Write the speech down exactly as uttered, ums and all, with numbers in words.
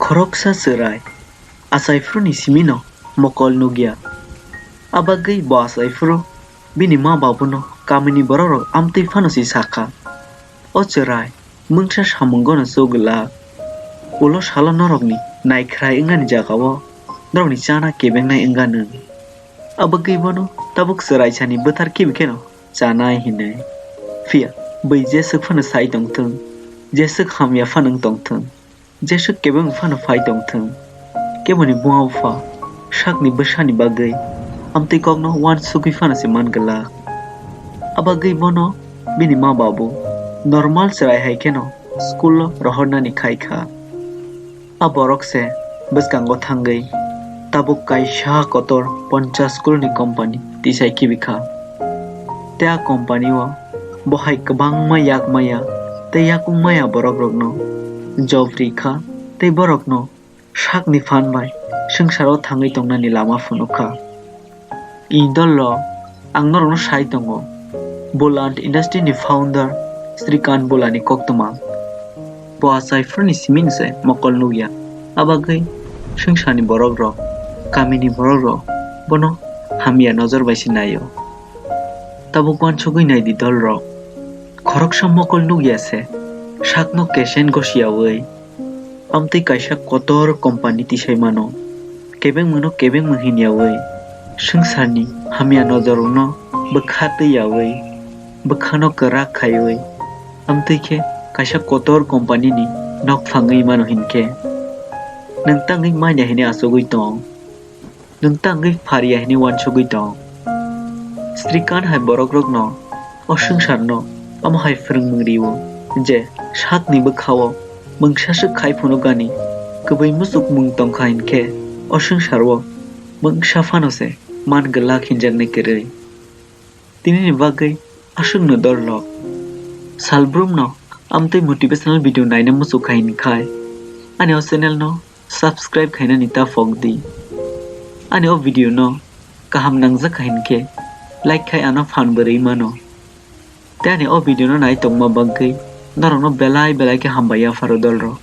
Khoroksa chwrai achaiphuruni simino mokol nukya. Abagwi bo achaiphuru bini ma babuno kamini borokrok amtwi phano se sakha, "O chwrai, mungsa samungono chugwlak. Ulo salo norokni naikhrai wngnani jagao norokni chana kebengnai wngya nwng. Abagwi bono tabuk chwraisani bwthar kibikheno chanai," hinwi. Phiya bwi jeswk phano sai tongthwng, jeswk hamya phano wng tongthwng, jeswk kebeng phano phai tongthwng, keboni buma bupha sakni bwsani bagwi amtwi kokno uansugwi phano se man glak. Abagwi bono bini ma babu normal chwrai hai kheno school o rohornani khai kha. A borok se bwskango thangwi tabuk kaisa kotor ponchas school ni company tisai kibi kha. Tei a company o bo hai kwbangma yak maya tei yakung maya borok rokno job ri kha tei borokno sakni phan bai swngcharo thangwi tongnani lama phunuk kha. Idol rok, ang norokno sai tongo, Boland Industry ni founder Srikant Bola ni koktwma. Bo achaiphuruni simino se mokol nukya, abagwi swngcharni borok rok, kamini borok rok bono hamya nojor bai se naio. Tabuk uansugwi nai di dol rok, khoroksa mokol nukya se sakno kesen gosiyaui amtwi kaisa kotor company tisai mano. Kebengmungno kebengmung hinyaui swngcharni hamya nojorrokno bwkha twiyaui bwkhano kwrak khaiwi amtwi khe kaisa kotor company ni nok phangwi mano hinkhe nwng tangwi manya hinwi achugwi tong. Nwng tangwi pharya hinwi uansugwi tong. Srikant hai borokrokno o swngcharno omo hai phwrwngmung rio je sakni bwkhao mungsa swk khai phunukgani kwbwi muchukmung tongkha hinkhe o swngcharo mungsa phano se man glak hinjaknai kwrwi. Tinini bagwi aswkno dol rok. Salbrumno amtwi motivational video naina muchukha hinkhai ani o channel no subscribe khainani ta phok di. Ani o video no kaham nangjak kha hinkhe like khai ano phan bwrwi mano. Tei ani o video no nai tongma bagwi norokno belai belai khe hambai yapharo dol rok.